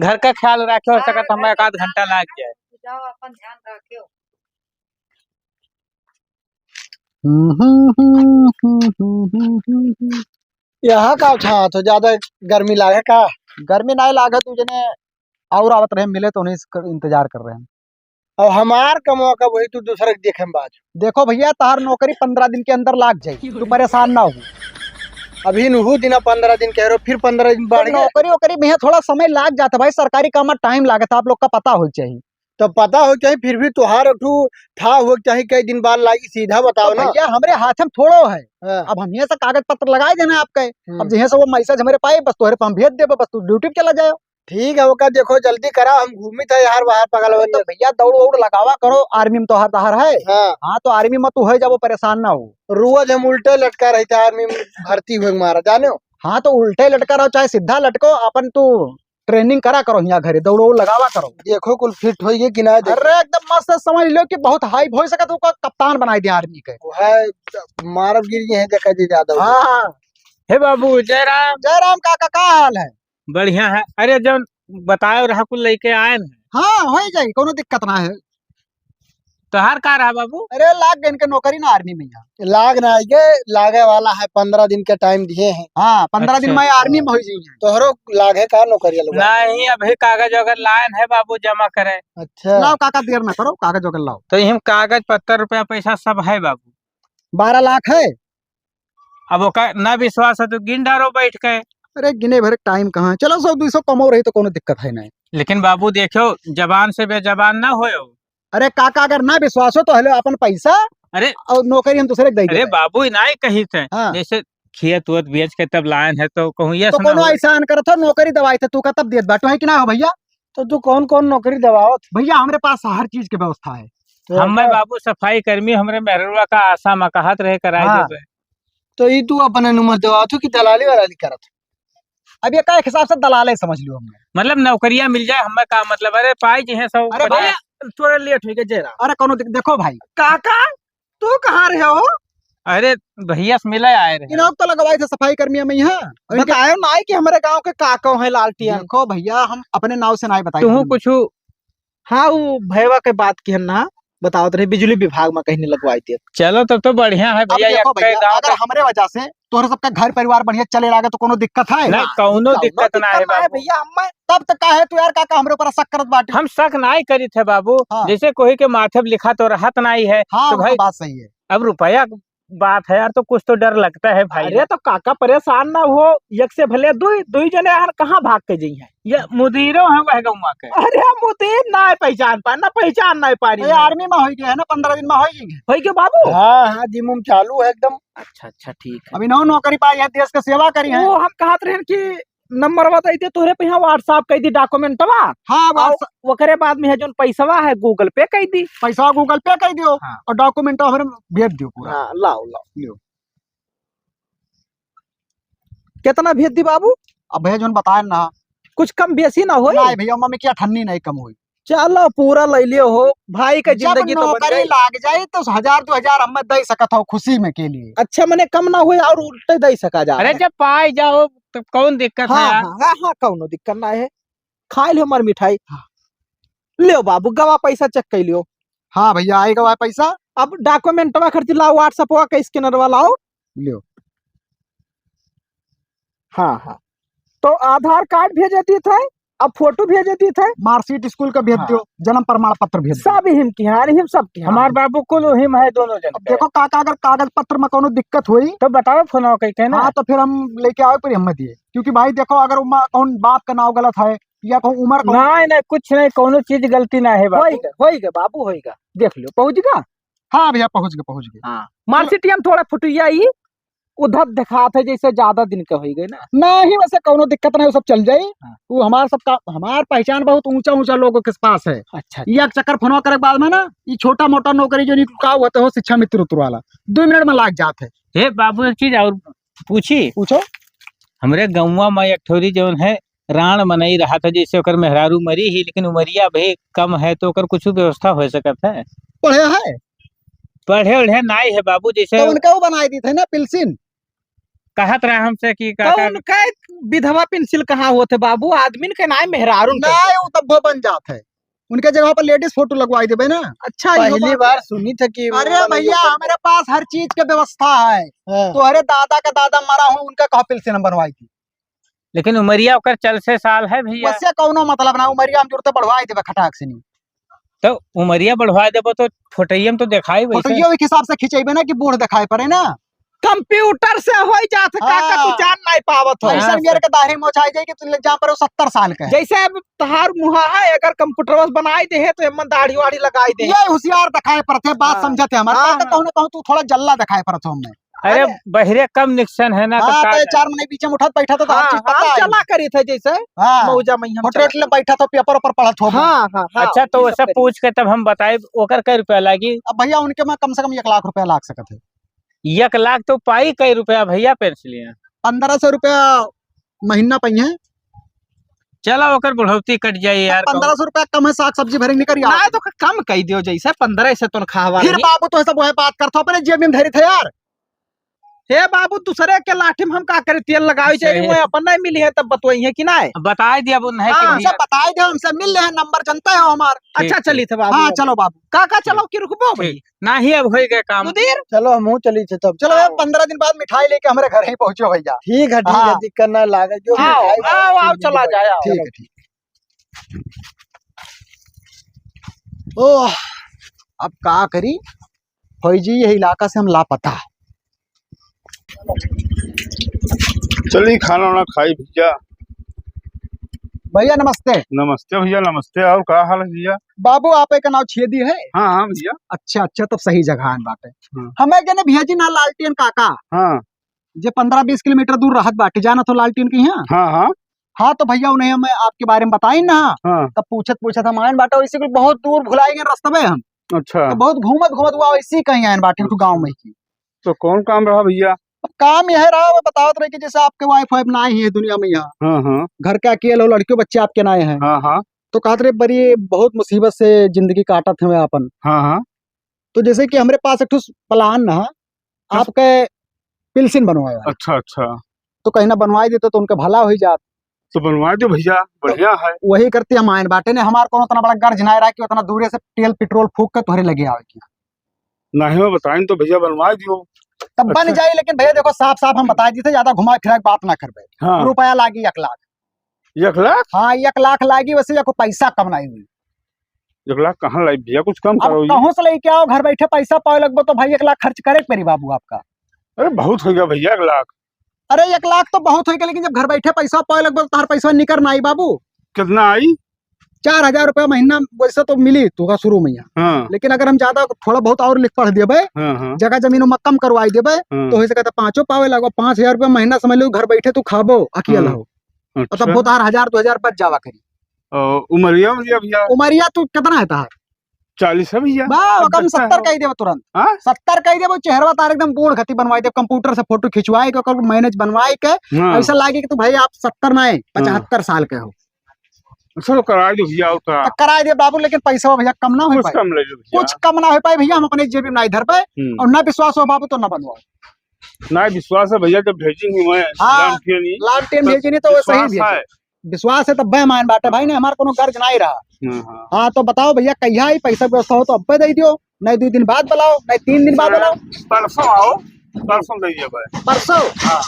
घर का ख्याल रखे, हो हाँ, सकत हमें एक आध घंटा लाग जाए। जाओ, अपन ध्यान रखियो। यहाँ का उठा तो ज्यादा गर्मी लागे का? गर्मी नाई लागे, तू जने और आवत रहे मिले तो उन्हीं से कर, इंतजार कर रहे हैं। अब हमार कमवा का वही तू दूसरा के देखे में बाज। देखो भैया, तहार नौकरी पन्द्रह दिन के अंदर लाग जाई, तू परेशान ना हो। अभी नुहू दिना पन्द्रह दिन कह रहे हो, फिर पन्द्रह दिन तो बढ़ गए। नौकरी वोकरी में थोड़ा समय लाग जाता भाई, सरकारी काम में टाइम लागत है, आप लोग का पता हो चाहिए। तो पता हो चाहिए, फिर भी तुहार एक ठू था हो चाहिए, कई दिन बाद लागी, सीधा बताओ तो ना। भैया, हमरे हाथ में थोड़ो है। हाँ। अब हम यहाँ से कागज पत्र लगाए देना आपका। हम्म। अब जहाँ से वो मैसेज हमारे पाए, बस तोहरे पे हम भेज देबे, बस तू ड्यूटी पे चला जाओ। ठीक है, ओका देखो, जल्दी करा, हम घूमी था यार बाहर पगल अरे तो भैया, दौड़ वौड़ लगावा करो, आर्मी में तोहार तहार है। हाँ। हाँ, तो आर्मी में तू है, जब वो परेशान ना हो। रोज हम उल्टे लटका रही थे आर्मी में भर्ती हुए मारा, जाने हो? हाँ, तो उल्टे लटका रहो, चाहे सीधा लटको, अपन तू ट्रेनिंग करा करो यहाँ घरे, दौड़ वौड़ लगावा करो। देखो, कुल फिट होइए कि ना, देखो। अरे, एकदम मस्त, समझ लो कि बहुत हाई हो सकत, ओका कप्तान बनाई दे आर्मी के। वो है, मारब गिर गए हैं, देखा जी, ज्यादा हो हाँ, गया। हाँ। हे बाबू, जय राम। जय राम काका, का हाल है? बढ़िया है। अरे, जौन बतायो रहा, कुल लेके आए हैं। हाँ, हो जाई, कोनो दिक्कत ना है। तोहार का रहा बाबू? अरे, लाग गए इनके नौकरी ना आर्मी में यहाँ। लाग ना आइए, लागे वाला है, पन्द्रह दिन के टाइम दिए हैं। हाँ, पन्द्रह दिन अच्छा। में आर्मी में हो जाइए। तोहरो लागे का नौकरी लगवा? नहीं, अभी कागज वगैरह लायन है बाबू, जमा करे। अच्छा। लाओ काका, देर ना करो, कागज वगैरह लाओ। तो हम कागज पत्तर, रुपया पैसा सब है बाबू। बारह लाख है। अब ओका ना विश्वास है तो गिन डारो बैठ के। अरे गिने भरे टाइम कहाँ है? चलो, सौ दो सौ कमो रही तो कोनो दिक्कत है नहीं। लेकिन बाबू देखो, जबान से बेजबान ना होयो। अरे काका, अगर ना विश्वास हो तो हेलो अपन पैसा अरे और नौकरी हम दूसरे के दे अरे देबे। बाबू, ई नाई कही थे। हाँ। जैसे खेत वेत बेच के तब लायन है तो कहूँ ये तो सुना कोनो हो। ऐसा अन करत हो, नौकरी दवाई थे तू का तब देत बाटो है कि ना हो भैया? तो तू कौन कौन नौकरी दवावत? भैया, हमरे पास हर चीज के व्यवस्था है। तो हमें का? बाबू सफाई कर्मी हमरे मेहरुआ का आशा में कहत रहे कराई हाँ। देबे। तो ई तू अपने नुमर दवावत हो कि दलाली वलाली करत हो? अब ये का एक हिसाब से दलाले समझ लियो हमने। मतलब नौकरियां मिल जाए हमें का मतलब, अरे पाई जी हैं सब अरे ऊपर भैया, जाए। थोड़ा लेट हो गया जयराम। अरे कोनो दिक-, देखो भाई। काका, तू कहाँ रहे हो? अरे भैया से मिले आए रहे। इनाम तो लगवाए थे सफाई कर्मियों में यहाँ। और इनके बतायो ना है कि हमारे गांव के काका हैं लालटियन। देखो भैया, हम अपने नाव से ना बताए तू हैं। कुछ हाँ, वो भैया के बात की है ना, बताओ तो रहे, बिजली विभाग में कहीं नहीं लगवाई दिया। चलो, तब तो बढ़िया है अब भैया, देखो एक भैया, गाँव अगर का हमरे वजह से तोहरे सबका घर परिवार बढ़िया चले लागे तो कोनो दिक्कत है? नहीं, हाँ, कौनो कौनो दिक्कत ना है दिक्कत ना है बाबू। भैया, हम तब तक का है तू यार काका हमरे ऊपर शक करत बाटे? हम शक नाई करी थे बाबू, हाँ। जैसे कोई के माथे पे लिखा तो रहत नाई है, हाँ, तो वो तो भाई बात सही है। अब रुपया बात है यार, तो कुछ तो डर लगता है भाई। अरे तो काका परेशान ना हो, एक से भले दुई, दुई जने यार कहाँ भाग के जइहैं? ये मुदीरो है वह गौवा के। अरे मुदीर ना है पहचान पाए, ना पहचान ना पानी अरे ना। आर्मी में होई गए है ना, पन्द्रह दिन में होई गए। होई गए बाबू? हाँ, हाँ, जिम उम चालू है एकदम। अच्छा, अच्छा, ठीक है। अभी नौ नौकरी पाई है, देश के सेवा करी है। वो हम कहत रहन कि नंबर बताई दे, तोहरे पे यहाँ WhatsApp कर दी डॉक्यूमेंटवा। हाँ, और WhatsApp। ओकरे बाद में है जोन पैसवा है Google Pay कर दी। पैसा Google Pay कर दियो हाँ। और डॉक्यूमेंट हमरे भेज दियो पूरा। हाँ, लाओ, लाओ। लियो। कितना भेज दी बाबू? अब भैया जोन बताए ना। कुछ कम बेसी ना होई? नहीं भैया, मम्मी क्या ठन्नी नहीं कम हुई। चलो पूरा ले लियो हो, भाई का जब जिंदगी तो बन नौकरी गई। लाग जाई तो हजार दो हजार हमें दे सकत हो खुशी में के लिए। अच्छा, मने कम ना होई और उल्टे दे सका जा। अरे जब पाई जाओ तो कौन दिक्कत है हाँ, यार? हाँ, हाँ, हाँ, कौनो दिक्कत ना है। खाए लियो हमार मिठाई। हाँ। लियो बाबू, गवा पैसा चेक कर लियो। हाँ भैया, आए गवा पैसा। अब डॉक्यूमेंटवा खर्च लाओ, WhatsAppवा का स्कैनरवा लाओ। लियो। हाँ, हाँ। तो आधार कार्ड भेजे दी थे, अब फोटो भेजे दी थे। मार्कशीट स्कूल का भेज हाँ। दियो, जन्म प्रमाण पत्र भेज दियो। सब हिम की, हाँ, हिम सब की, हाँ। हमार बाबू कुल हिम है दोनों जन अब के। देखो काका, अगर कागज पत्र में कौनो दिक्कत हुई तो बताओ, फोन कह के ना। हाँ, तो फिर हम लेके आओ, फिर हिम्मत दिए, क्योंकि भाई देखो, अगर उमा-, कौन बाप का नाव गलत है या कहूँ उम्र कहूँ नहीं, नहीं, कुछ नहीं, कौनो चीज गलती ना है बाबू। होई गा, होई गा बाबू, होई गा। देख लो, पहुँच गा। हाँ भैया, पहुँच गए, पहुँच गए। हाँ, मार्कशीट हम थोड़ा फुटिया ही उधर दिखात है, जैसे ज्यादा दिन का होई गए ना। नहीं, वैसे कौनो दिक्कत नहीं, वो सब चल जाई। हाँ। वो हमार सब का, हमार पहचान बहुत ऊंचा ऊंचा लोगों के पास है। अच्छा, अच्छा। ये एक चक्कर फोन करे के बाद में ना, ये छोटा मोटा नौकरी जो निकाल होते हो, शिक्षा मित्र उत्र वाला, दो मिनट में लाग जात है। हे बाबू, एक चीज और पूछी? पूछो। हमरे गौवा में एक ठोरी जौन है, राण मनई रहा था, जैसे ओकर मेहरारू मरी ही, लेकिन उमरिया अभी कम है, तो ओकर कुछ व्यवस्था हो सकत है? पढ़े है? पढ़े ओढ़े नाई है बाबू, जैसे तो उनका वो बनाई दी थे ना, पिलसिन। कहत रहा हमसे कि तो काका उनका विधवा पेंसिल कहाँ होत है बाबू? आदमी के नाई, मेहरारू के। नाई, वो तब्बो बन जात है। उनके जगह पर लेडीज फोटो लगवाई देबे ना। अच्छा, ये पहली बात बार है। सुनी था कि अरे मतलब भैया, ये हमारे पास हर चीज के व्यवस्था है। हाँ। तो अरे दादा का दादा मरा हूँ, उनका कहा पेंसिल हम बनवाई थी। लेकिन उमरिया ओकर चालीसे साल है भैया। वैसे कौनो मतलब ना, उमरिया हम जरूरत बढ़वाई देबे खटाक से नहीं। तो उमरिया बढ़वाई देबो तो फोटोइया में तो देखाई वैसे। फोटोइया एक हिसाब से खिंचेबे ना कि बूढ़ दिखाई पड़े ना। कंप्यूटर से होई जात है, काका, तू हाँ। जान नहीं पावत हो। ऐसा हाँ, मेरे सर। के दाढ़ी मोछाई जाए कि तू ले जा पर सत्तर साल का है। जैसे अब तहार मुहा है, अगर कंप्यूटर से बनाई दे है तो एमन दाढ़ी वाढ़ी लगाई दे। ये होशियार दिखाई पड़त है, बात हाँ। समझत है हमारे। हाँ, काका, हाँ। कहूँ ना कहूँ तू थोड़ा जल्ला दिखाई पड़त हो हमें। अरे, अरे। बहिरे कम निकसन है ना, तो हाँ, का तो ये जाए? चार महीने पीछे में उठत बैठा तो हाँ, हम चीज पता है। चला करी थे जैसे हाँ। मौजा में हम होटल चला में करी। बैठा तो पेपर ऊपर पढ़त हो। हाँ, हाँ, हाँ, अच्छा, तो ये सब वैसे करी। पूछ के तब हम बताए, ओकर कै रुपया लागी? अब भैया, उनके में कम से कम एक लाख रुपया लाग सकत है। एक लाख तो पाई कै रुपया भैया पेंसिलिया? पन्द्रह सौ रुपया महीना पाई है। चला, ओकर बुढ़ौती कट जाई यार, पन्द्रह सौ रुपया कम है, साग सब्जी भरे निकल ना, तो कम कह दियो, जैसे पन्द्रह से तनखाह वाला फिर नहीं। बाबू, तो ऐसा वह बात करता, अपने जेब में धरी थे यार। हे बाबू, दूसरे के लाठी में हम का करे, तेल लगावे सही चाहिए, है। वो अपन नहीं मिली है, तब बतवाई है कि नहीं? बताई दिया, अब नहीं हाँ। कि हमसे भैया। बताई दे, हमसे मिल ले, नंबर जनता है हमार। अच्छा, ठीक, चली ठीक। थे बाबू। हाँ, चलो बाबू। काका, चलो ठीक। कि रुकबो भाई? ठीक। नाही, अब होई गए काम। सुधीर? चलो, हमहू चली थे तब। चलो, आओ। यार, पन्द्रह दिन बाद मिठाई लेके हमारे घर ही पहुँचो भैया। ठीक है, ठीक है, हाँ। दिक्कत ना लागे, जो आओ, मिठाई आओ, आओ, चला जाए, आओ। ठीक है, ठीक। ओह, अब का करी? फौजी, यह इलाका से हम लापता। चली, खाना वाना खाई भैया। भैया, नमस्ते। नमस्ते भैया, नमस्ते। और का हाल है भैया? बाबू, आप एक नाव छेदी है? हाँ, हाँ भैया। अच्छा, अच्छा, तब सही जगह आन बाटे। हाँ। हमें जने भैया जी ना लालटेन काका। हाँ। जे पन्द्रह बीस किलोमीटर दूर रहत बाटे, जाना तो लालटेन के यहाँ? हाँ, हाँ। हाँ, तो भैया, उन्हें हम आपके बारे में बताई ना। हाँ। तब पूछत पूछत हम आइन बाटे, वैसे कोई बहुत दूर भुलाई गए रस्तवे हम। अच्छा। तो बहुत घूमत घूमत हुआ, वैसे ही कहीं आइन बाटे, एक ठो गाँव में की। तो कौन काम रहा भैया? अब काम यह रहा, वो बतावत रहे कि जैसे आपके वाइफ वाइफ ना आई है दुनिया में यहाँ। हाँ, हाँ। घर के अकेले हो, लड़कियों बच्चे आपके ना आए हैं। हाँ, हाँ। तो कहत रहे, बड़ी बहुत मुसीबत से जिंदगी काटत हमें आपन। हाँ, हाँ। तो जैसे कि हमरे पास एक ठो प्लान ना, किस आपके पिलसिन बनवाए वाला। अच्छा, अच्छा। तो कहीं ना बनवाई देते तो उनका भला हो ही जात। तो बनवा दो भैया, बढ़िया है। वही करती हम आइन बाटे ने, हमार कौनो उतना बड़ा गर्ज ना रहा कि उतना दूरे से तेल पेट्रोल फूक के तोहरे लगे आवे की। नहीं, मैं बताइन तो भैया बनवा दियो। तब बन अच्छा। जाई, लेकिन भैया देखो, साफ साफ हम बता दी थे, ज्यादा घुमा फिरा के बात ना करबे। हाँ। रुपया लागी एक लाख। एक लाख? हाँ, एक लाख लागी, वैसे या कोई पैसा कम नहीं हुई। एक लाख कहाँ लाई भैया, कुछ कम अब करो जी। कहूँ से लेके आओ, घर बैठे पैसा पावे लगबो तो भाई एक लाख खर्च करे के पड़ी बाबू आपका। अरे बहुत हो गया भैया, एक लाख। अरे एक लाख तो बहुत हो गया, लेकिन जब घर बैठे पैसा पावे लगबो तो तार पैसा निकर ना आई बाबू। कितना आई? चार हजार रुपया महीना वैसे तो मिली तोका शुरू में यहाँ। हाँ। लेकिन अगर हम ज्यादा थोड़ा बहुत और लिख पढ़ देबे, हाँ, हाँ। जगह जमीन में कम करवाई देबे, हाँ। तो हो सके तो पाँचों पावे लगो, पाँच हजार रुपया महीना समझ लो, घर बैठे तू खाबो, अकेला हाँ। हो। अच्छा। तब बहुत हजार, दो हजार बच जावा करी। ओ, उमरिया, उमरिया भैया? उमरिया तू कितना है तहार? चालीस है भैया। बा, अब ओकम देखता सत्तर है। कही देबो तुरंत। हाँ? सत्तर कही देबो, चेहरवा तार एकदम बूढ़ गति बनवाई देबो, computer से photo खिंचवाई के, ओकर manage बनवाई के, हाँ। ऐसा लागे कि तू भाई आप सत्तर ना है, हाँ। पचहत्तर साल के हो। चलो, कराई दो भैया, और का? तो कराई दे बाबू, लेकिन पैसा भैया कम ना हो कुछ पाए। कम ले लो भैया। कुछ कम ना हो पाए भैया, हम अपने जेबी में नहीं धर पाए, हम्म। और ना विश्वास हो बाबू तो ना बनवाओ। ना विश्वास है भैया, जब भेजी ही मैं हाँ, लालटेन ही, लालटेन तो भेजी नहीं तो वैसे ही विश्वास भेजी। है। विश्वास है तब बेमान बाटे भाई, ने हमार कोनो गर्ज नहीं रहा। हाँ, हाँ। हाँ, तो बताओ भैया, कहिया आई पैसा व्यवस्था हो तो अब्बे दे दियो, नहीं दो दिन बाद बुलाओ, नहीं तीन दिन बाद बुलाओ। परसों आओ, परसों दे दिया भाई। परसों? हाँ।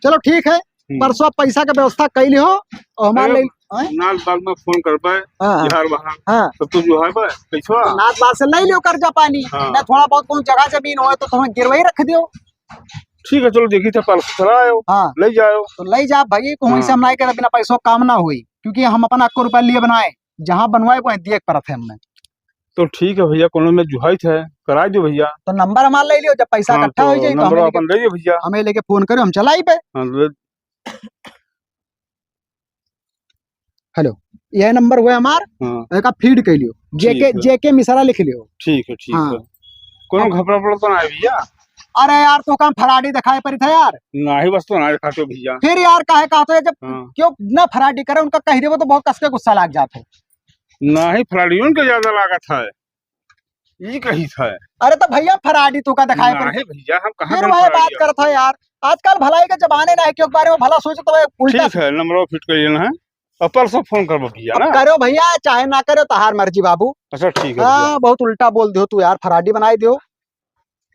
चलो ठीक है, हम्म। परसों आप पैसा के व्यवस्था कर लियो और हमार अरे, ले, हैं? नाथ बाल में फोन कर पाए, हाँ, हाँ। बिहार वहाँ। हाँ। तब तो जो है बा, पैसा। नाथ बाल से ले लियो कर्जा पानी, हाँ। ना थोड़ा बहुत कोनो जगह जमीन हो तो तुम्हें गिरवाई रख दियो। ठीक है, चलो देखी थे, परसों चला आयो, हाँ। ले जाओ। तो ले जा भाई, कहूँ हाँ। से हम नहीं करे बिना पैसों काम ना हुई, क्योंकि हम अपना अक्को रुपया लिए बनाए, जहाँ बनवाए वहीं दिए के परत है हमने। तो ठीक है भैया, कोनो में जुहाई थे, कराई दो भैया। तो नंबर हमार ले लियो, जब पैसा हाँ, इकट्ठा तो हो जाए तो नंबर हमें अपन लेके, ले लियो भैया। हमें लेके फोन करो, हम चलाई पे। हाँ, ले। हेलो, यह नंबर हुआ हमार, हाँ। एका फीड कर लियो, ठीक जेके, है। जेके मिश्रा लिख लियो। ठीक है, ठीक हाँ। है। कोनो घबरा पड़ा तो ना है भैया? अरे यार, तो काम फराडी दिखाई पड़ी था यार। नहीं, बस तो ना दिखाते भैया। फिर यार, काहे कहते हैं, जब हाँ। क्यों ना फराडी करे, उनका कह देबो तो बहुत कस के गुस्सा लग जाते। नहीं, फराडियों के ज्यादा लागत है, ये कही था। अरे तो भैया, फराडी तो का दिखाई पड़ी। नहीं भैया, हम कहाँ फिर कौन वही बात फराडी है? करत है यार, आजकल भलाई के जमाने ना है, क्यों बारे में भला सोचो तो वह उल्टा। ठीक है, नंबर फिट कर लेना है, और परसों फोन करबो भैया अब ना। करो भैया, चाहे ना करो, तहार मर्जी बाबू। अच्छा, ठीक है भैया। हाँ, बहुत उल्टा बोल दियो तू यार, फराडी बनाई दियो।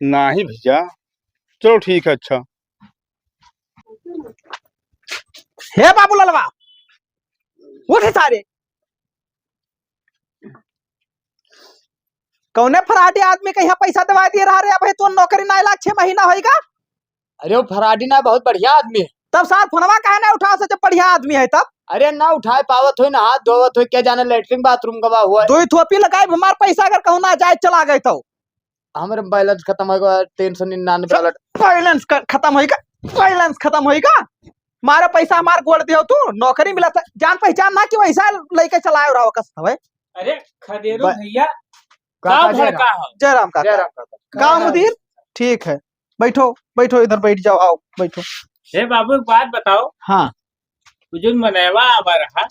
नहीं भैया, चलो ठीक है, अच्छा। हे बाबू ललवा, उठ सारे। कौने फराडी आदमी के यहाँ पैसा देवा दिए रहा रे? अब तो नौकरी ना लाग, छह महीना होइगा। अरे वो फराडी ना, बहुत बढ़िया आदमी है। तब सार फोनवा काहे ना उठाओ से जब बढ़िया आदमी है तब? अरे ना उठाए पावत होई ना, हाथ धोवत होई, क्या जाने लेटरिन बाथरूम गवा हुआ है। दो ही थोपी लगाई, हमार पैसा अगर कहूँ ना जाए चला गए तो। हमरे बैलेंस खत्म होइगा, तीन सौ निन्यानवे वाला। बैलेंस क-, खत्म होइगा, बैलेंस खत्म होइगा। मारे पैसा हमार गोड़ दियो तू, नौकरी मिला था, जान पहचान ना कि वैसा लइके चलाए रहो कस हवे। अरे खदेरू ब-, भैया, काका गाँव भर जयराम। का हो? जयराम काका। जयराम काका। गाँव मुदीर? ठीक है, बैठो, बैठो, इधर बैठ जाओ, आओ, बैठो। हे बाबू, एक बात बताओ। हाँ। उ जोन मनैवा आवा रहा,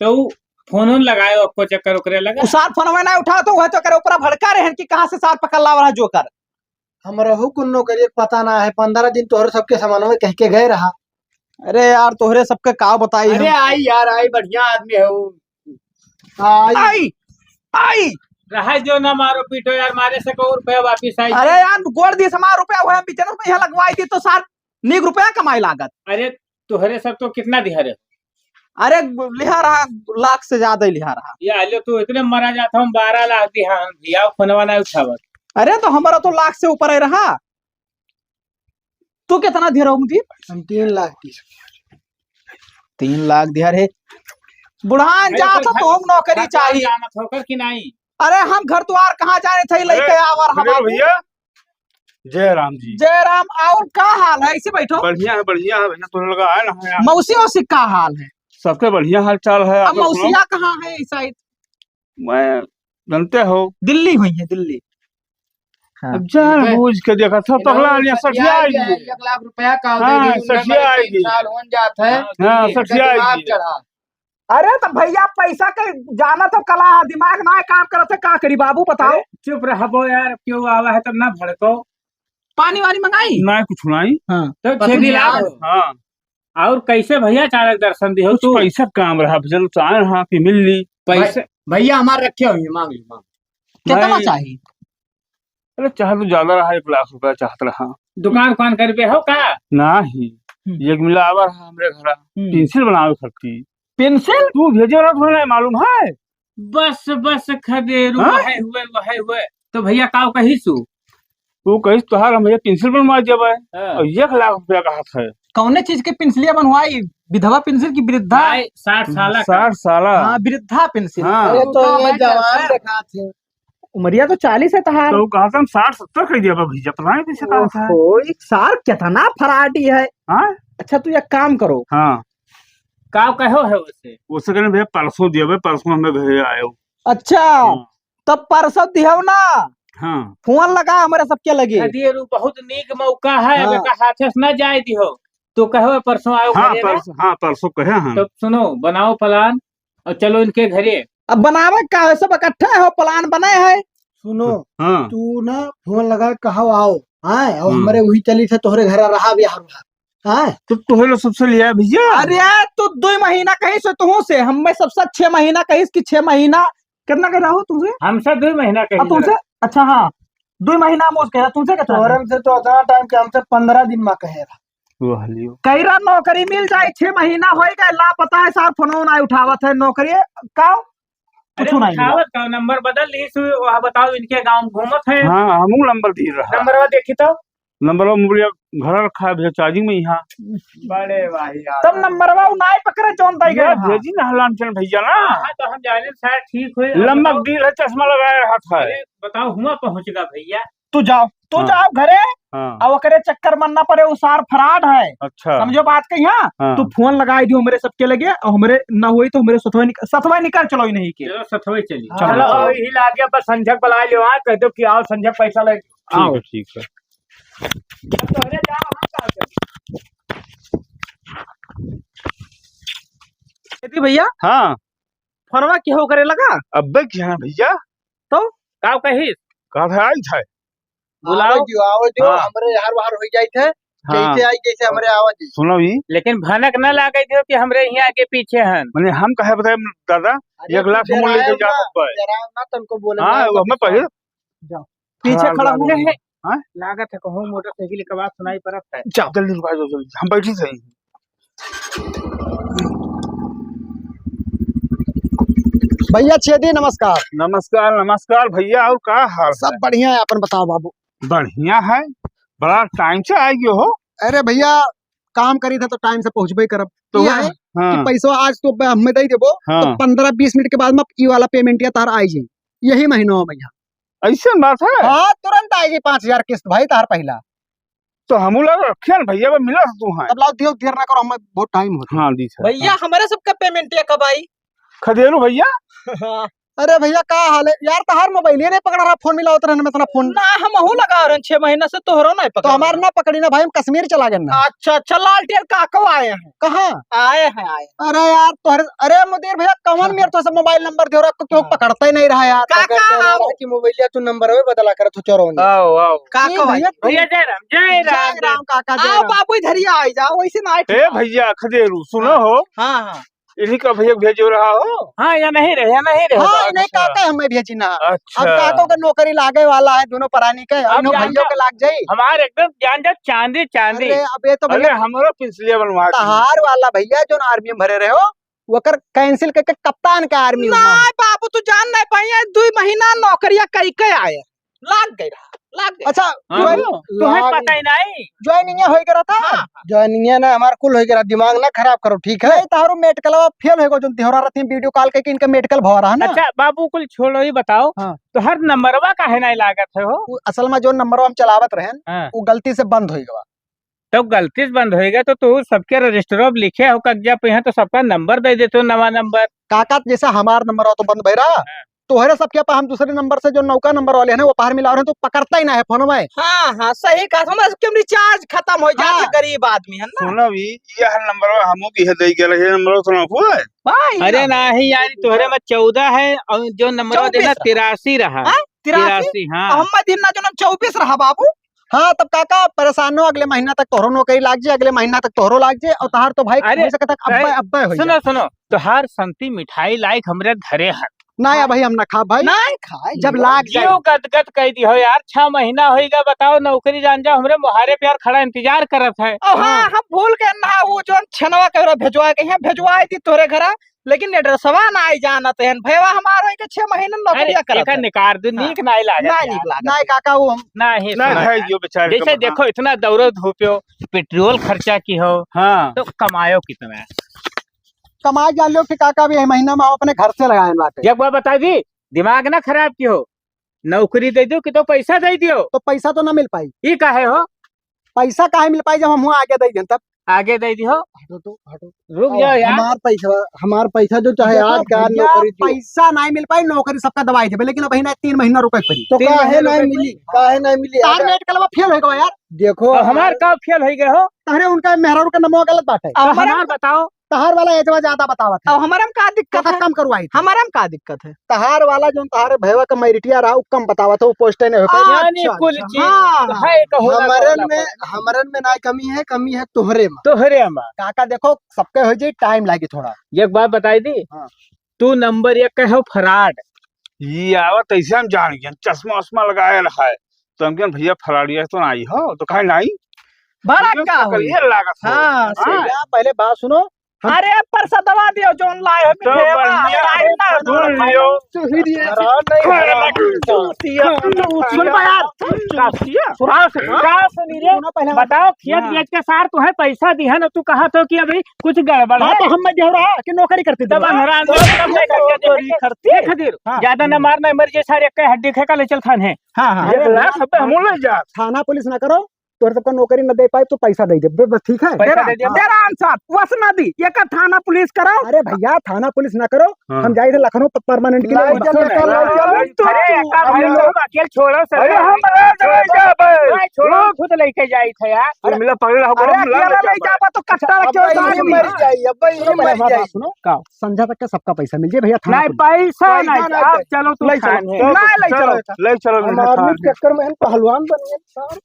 तो उ फोन उन लगाए, ओको चक्कर ओकरे लगा। उ सार फोनवा ना उठाओ, तो वह तो करे ऊपर भड़का रहे हैं कि कहाँ से सार पकड़ लावा रहा जोकर। हमरहू कुन्नो करिए, पता ना है, पन्द्रह दिन तोहरे सबके समानवे कह के गए रहा। अरे यार, तोहरे सबके का बताई अरे हम। आई यार, आई बढ़िया आदमी है वो। आई। आई, आई। रहे जो ना मारो पीटो यार, मारे से को रुपया वापिस आई। अरे यार, गोड़ दी से मार रुपया हुआ, बिजनेस में यहाँ लगवाई थी तो सार नीक रुपया कमाई लागत। अरे तोहरे सब तो कितना दिहा रहे? अरे लिहा रहा, लाख से ज्यादा ही लिहा रहा। ये आलो तू इतने मरा जाता हूँ, बारह लाख दिहा हम दिया, फोनवा ना उठावत। अरे तो हमारा तो लाख से ऊपर ही रहा। तू कितना दिहा रहा मुदीर? हम तीन लाख तीस। तीन लाख दिहा रे। बुढ़ान अरे जात तो तो घर, तुम नौकरी घर चाहिए। जानत होकर कि नहीं? अरे हम घर द्वार कहाँ जाने थे, अरे, लइके आवर हम अरे आपको। भैया, जय राम जी। जय राम, और का हाल है? ऐसे बैठो। बढ़िया है, बढ़िया है भैया, तोहरे लगा आए ना हम यहाँ। मौसी, मौसी का हाल है? सबके बढ़िया हाल चाल है, अब आप लोग सुनाओ। मौसिया कहाँ है इस साइड? मैं जानते हो। दिल्ली हुई है, दिल्ली। हाँ। अब जान ठीक है। बूझ के देखा था, इन्हों पगला लिया, सठिया सठिया आएगी। आएगी, एक लाख रुपया का हाँ, दे दी, उनका सठिया भाई आएगी। तीन साल होन जात है। हाँ, इनका सठिया दिमाग आएगी। चढ़ा। अरे तो भैया, पैसा के जाना तो कला है, दिमाग ना काम करत है, का करी बाबू, बताओ। अरे, चुप रहबो यार, क्यों आवा है तब ना भड़को। पानी वानी मंगाई? ना, कुछ नहीं। हाँ। तो बस छेदी यार। लाओ। हाँ। और कैसे भैया अचानक दर्शन दिहो कुछ तू? पैसा काम रहा, भजन तो आए रहा कि मिल ली। पैसे भाई, भैया हमारे रखे हुए हैं, मांग ली, मांग। कितना नहीं। चाहिए? अरे, चाहे तो ज्यादा रहा, एक लाख रुपया चाहत रहा। दुकान उकान कर पे हो का? नाही। हम्म। एक मिला आवा रहा हमरे घर, हम्म। पेंसिल बनावे खातिर। पेंसिल? तू भेजे रहा, तुम्हें मालूम है? बस, बस, खदेरू, हाँ? वहे हुए, वहे हुए। तो भैया, काव कहिसु? वो कहिस, "तोहार हम भैया पेंसिल बनवा देबे।" हाँ। और एक लाख रुपया कहत है। कौने चीज के पेंसिलिया बनवाई? विधवा पेंसिल की वृद्धा? भाई, साठ साला का। साठ साला। हाँ, वृद्धा पेंसिल। हाँ। अरे, तो तो ये भाई जवान कैसे? देखात है। उमरिया तो चालीस है तहार। तो वो कहत हम साठ सत्तर कह दिया भैया, पता नहीं कैसे कहत है। ओहो, एक सार कितना फराडी है। हाँ? अच्छा, तू एक काम करो। हाँ। काव कहो है उसे? उसे कहने, "भैया, परसों दिया भाई, परसों हमें घरे आयो।" अच्छा, हाँ। तब परसों दिहो ना। हाँ। फोन लगा हमरे सबके लगे। खदेरू, बहुत नीक मौका है, हाँ। बेटा, हाथे से ना जाए दिहो। तू कहो परसों आओ हाँ, घरे ना। परसों, हाँ, परसों कहे हैं। तब सुनो, बनाओ प्लान और चलो इनके घरे। अब बनावे का है, सब इकट्ठे हो, प्लान बने है। सुनो, हाँ। तू ना फोन लगा, कहो आओ, हाँ, और हम्म। हमरे वही चली थे तोहरे घर रहा भी हर बार। हाँ। तो तोहे लोग सबसे लिया भैया। अरे, तू दुई महीना कहिस तुहू से, हमें सबसे छह महीना कहिस कि छह महीना। कितना कह रहा हो तुमसे? हमसे दुई महीना कहिस अब तुमसे? अच्छा, हाँ, दुई महीना हम उसके, तुमसे कितना तोहरे कहे? से तो उतना टाइम के हमसे पन्द्रह दिन में कहे रहा। वाह लियो। कई रहा नौकरी मिल जाए, छह महीना हो गए, लापता है सार, फोन नहीं उठावत है, नौकरी का अरे कुछ नहीं मिला। उठावत का, नंबर बदल ली सु, वहाँ बताओ, इनके गाँव में घूमत है। हाँ, हमू नंबर दी रहा। नंबरवा देखी तो। नंबरवा मोबाइल घर रखा है भैया, चार्जिंग में यहाँ। बड़े भाई यार। तब नंबरवा उ नाई पकड़े, जौन दई गए यार, हाँ। भेजी ना हलान चल भैया ना। हाँ, हाँ, तो हम जाने शायद ठीक हुए। अब लंबा बताओ। दिल है, चश्मा लगाए रहा था। अरे, बताओ, हुआ पहुँचेगा भैया। तू जाओ, तू हाँ। जाओ घरे। हाँ। अब ओकरे चक्कर में ना पड़े, उ सार फराड है। अच्छा। समझो बात कही, हाँ? हाँ। तू फोन लगाई दियो हमरे सबके लगे, और हमरे ना होई तो हमरे सथवा निक-, सथवा निकल चलो ही नहीं के। चलो, सथवा चली। हाँ। चलो, चलो। आओ, यही लागे, बस संझक बुला लियो, हाँ, कह दो कि आओ, संझक पैसा ले। ठीक आओ। है, ठीक है। अब तोहरे जाओ, हम का करी? दीदी भैया, हाँ। फोनवा केहू करे लगा? अब्बे की है भैया। तो? का कही? का था, आई था? बुलाओ। आवे दियो, आवे दियो, हाँ। हमरे हर बार हो जाई थे। हाँ। जैसे आई, जैसे हमरे आवाज आई। सुनो भी। लेकिन भनक न लागे दियो कि हमरे यहाँ आगे पीछे हन। मने हम कहे बताए दादा, अरे एक लाख तू हम लेके डराए जा ना, सकता है। डराए ना, तनको बोले हाँ, ना, वो हमें पहले जाओ। पीछे हाँ, खड़ा हाँ, हुए हाँ। हैं। हाँ? लागत है कहूँ मोटरसाइकिल के आवाज सुनाई पड़त है। जाओ, जल्दी रुका, जाओ, जल्दी। हम बैठी सही। भैया छेदी, नमस्कार। नमस्कार, नमस्कार भैया, और का हाल सब है? बढ़िया है, अपन बताओ बाबू। बढ़िया है, बड़ा टाइम से आए गए हो। अरे भैया, काम करी था तो टाइम से पहुँचबे करब। तो ये वह, है हाँ। कि पैसवा आज तो ब-, हमें दे देबो, तो हाँ। पन्द्रह बीस मिनट के बाद में ई वाला पेमेंट या तार आई जाई, यही महीनवा में यहाँ। ऐसन बात है? हाँ, तुरंत आई जाई पाँच हजार किस्त भाई तार पहला। तो हमू लग रखे हैं भैया, बस मिला से तू है। तब लाओ, दियो, देर ना करो, हमें बहुत टाइम होता है। हाँ, दी सर। भैया, हाँ। हमारे सबका पेमेंट या कब आई? खदेरू भैया। अरे भैया, का हाल है यार? तहार मोबाइल ये नहीं पकड़ा रहा, फोन मिलावत रहने में इतना फोन। ना, हमहू लगा रहे हैं, छह महीना से तोहरो नहीं पकड़ा तो हमार रहा। ना पकड़ी ना भाई, हम कश्मीर चला गए ना। अच्छा, अच्छा, लालटेन काको आए हैं। कहाँ? आए हैं, आए हैं। अरे यार, तोहरे, अरे मुदीर भैया, कौन हाँ। मेरे तो सब मोबाइल नंबर दे रहा, क्यों हाँ। पकड़ता ही नहीं रहा यार? काका, पकड़ता ही नहीं आओ। रहा कि मोबाइल या तू नंबर वे बदला करत हो चोरों ने। आओ, आओ। काका जी, भाई। भैया, भैया, जय राम, जय जय राम, जय राम, काका, जय आओ राम। बाबू, इधर ही आ जाओ, वैसे ना ए आए। भैया, खदेरू, सुनो हाँ। हो। हाँ, हाँ। इन्हीं का भैया भेजो रहा हो। हाँ, या नहीं रहे, या नहीं रहे, हाँ, बाबू। इन्हीं अच्छा। काका हमें भेजी ना। अच्छा। अब काको का नौकरी लागे वाला है, दोनों परानी के, अब इन्हों जान भैया जा, के लाग जाई। हमार एकदम जान जा, चांदी, चांदी। अरे, अब ये तो अरे, भैया हमारा पिंसलिया बनवा दी। तहार वाला भैया, जो आर्मी में भरे रहे हो, वकर कैंसिल करके कप्तान का आर्मी हुआ। ना बाबू, तू जान नहीं पाई, दुई महीना नौकरिया कई के आए, लाग गए रहा, लाग गए। अच्छा, हाँ, ज्वाइन-, तो तुम्हें लाग पता ही नहीं। ज्वाइनिंग हो गया था? हाँ। ज्वाइनिंग ना हमार कुल हो गया, दिमाग ना खराब करो, ठीक है? नहीं, तारो मेडिकल फेल हो गो, जो देहरा रहती वीडियो कॉल करके इनका मेडिकल भवा रहा ना। अच्छा बाबू, कुल छोड़ो, ही बताओ, हाँ। तो हर नंबरवा काहे नहीं लागत है हो? वो असल में जो नंबरवा हम चलावत रहन, हाँ। वो गलती से बंद हो गवा। तो गलती से बंद होएगा तो तू सबके रजिस्टर अब लिखे हो कागजा पे, यहाँ तो सबका नंबर दे देते हो, नवा नंबर। काका, जैसे हमार नंबर हो तो बंद भैरा, हाँ। तोहरे सबके पा हम दूसरे नंबर से जो नौका नंबर वाले हैं ना, वो बाहर मिला रहे हैं, तो पकड़ता ही ना है फोन में। हाँ, हाँ, सही कहा, हमारे सबके रिचार्ज खत्म हो जाता हाँ। है, गरीब आदमी है ना। सुनो भी, यह नंबर हमू की है, दे गया, ये नंबर सुनो को है। भाई, अरे ना। नहीं यार, तोहरे में चौदह है और जो नंबर देना चौबीस रहा। तिरासी रहा। हाँ? तिरासी? तिरासी, हाँ। और हम्मा दिन ना जो ना चौबीस रहा बाबू। हाँ, तब काका परेशान हो, अगले महीना तक तोहरो नौकरी लाग जे, अगले महीना तक तोहरो लाग जे, और तहार तो भाई अरे, हो सकता है अब्बा, ए, अब्बा हो सुनो, जाए। सुनो, तोहार संती मिठाई लायक हमरे घरे है। ना यार भाई, हम ना खा भाई। ना खाए जब यार। लाग जाए। जियो गदगद कह दी हो यार, छह महीना होइगा, बताओ, नौकरी जान जाओ, हमरे मुहारे पे यार खड़ा इंतजार करत है। ओ हाँ, हाँ। हम भूल गए ना, वो जो छनवा के भेजवा के यहाँ भेजवा दी तोरे घरा, लेकिन address-वा नाहीं जानत हैं। भैया हमार होइके छह महीने अरे, नौकरिया करत एका है। निकार दे, हाँ। नीक नाहीं लागत नाहीं यार। नीक लागत। नाहीं काका, वो हम नाहीं, नहीं सुना भाई, यार। जो बेचारे जैसे का देखो, इतना दौड़ो धूप्यो, petrol खर्चा किहो, हाँ। तो कमायो कितना है? कमाई जान लो कि काका, अभी यह महीना में हम अपने घर से लगाए बाटे। एक बात बताई दी, दिमाग ना खराब किहो, नौकरी दे दियो कि तो पैसा दे दियो। तो पैसा तो ना मिल पाई। ई काहे हो? पैसा काहे मिल पाई जब हम हुआ आगे दे दें तब? आगे दे दियो। हटो तो, हटो। रुक अब जाओ यार। हमार पैसा, हमार पैसा जो चाहे देखो आज का भैया, नौकरी दियो। पैसा नहीं मिल पाई, नौकरी सबका दवाई देबे, लेकिन अब ना तीन महीना रुके पड़ी। तो तीन काहे महीना नहीं रुके मिली? पड़ी। काहे नहीं मिली? तार यार। मेडिकलवा fail हो गवा यार। देखो अब हमार यार। का fail हो गए हो? तहरे उनका मेहरारू का नमवा गलत बाटे। अब तो हमार हमार बताओ। तहार वाला एजवा ज्यादा बतावत है। अब हमारे में का दिक्कत तो है? कम करवाई थी। हमारे में का दिक्कत है? तहार वाला जो तहारे भैया का मेरिटिया रहा, वो कम बतावत है, वो पोस्टे नहीं हो पाई। अच्छा, यानी कुल अच्छा, चीज हाँ। है, एक होला हमारे वाला में, पर। हमारे में ना कमी है, कमी है तोहरे में। तोहरे में। काका देखो, सबके हो जाई, time लागी थोड़ा। एक बात बताई दी, हाँ। तू नंबर एक का हो fraud। ये आवत ऐसे हम जान गए, चश्मा उश्मा लगाए रहा है, तो हम कहें, "भैया फलाड़िया तो नहीं हो, तो कहे नहीं।" भड़क का हुई? ये लागत हो। हाँ, हाँ। सही। पहले बात सुनो, हम अरे, परसदवा दियो, जोन लाए हो, तो मिठेवा, बढ़िया, लाए ना। सुन लियो। सुन लियो। हराम नहीं, हराम। सुन बा यार। का सुना से, का सुनी रे? सुनो पहले। बताओ, खेत हाँ। बेच के सार तुम्हें पैसा दी है ना, तू कहा तो कि अभी कुछ गड़बड़ हाँ, है। तो हम मैं देहरा कि नौकरी करती तब है। अंधरा अंधरा तब नहीं करके नौकरी देखे। करती। देख दे। हाँ। ज्यादा न मारना, मर जे सारे एक हड्डी खेका ले चल थाने। हाँ, हाँ। एक लाख रुपए हम ले जा। थाना पुलिस ना करो। तोहरे सबका नौकरी न दे पाए तो पैसा दे दे, बस ठीक है? पैसा दे दे। हाँ। डेरा अंसार, वस ना दी, ये का थाना पुलिस करो। अरे भैया, थाना पुलिस ना करो, हाँ। हम जाए थे लखनऊ प-, permanent के लिए। लाई चल, लाई चल, लाई चल। अरे, का भाई, हम लोग अकेले छोड़ो सर। अरे, हम ले जाए जाबे। भाई, छोड़ो, खुद लेके जाई थे यार। अरे, मिला पगला हो, अरे, हम ला अकेला ले ले जाबे। जाबा तो कट्टा अब रखे हो, भाई, ये मर जाई, अब भाई, ये सुनो, मर पहले हमारी जाई। बात सुनो। का? संझा तक का सबका पैसा मिल जाए भैया, थाना नहीं, पुलिस। पैसा पैसा नहीं, नहीं आप दे। चलो, तू ले चलो, खान है। चलो, नहीं, ले चलो, चलो। ले चलो, हम आदमी थाने। के चक्कर में हम पहलवान बन गए, साहब।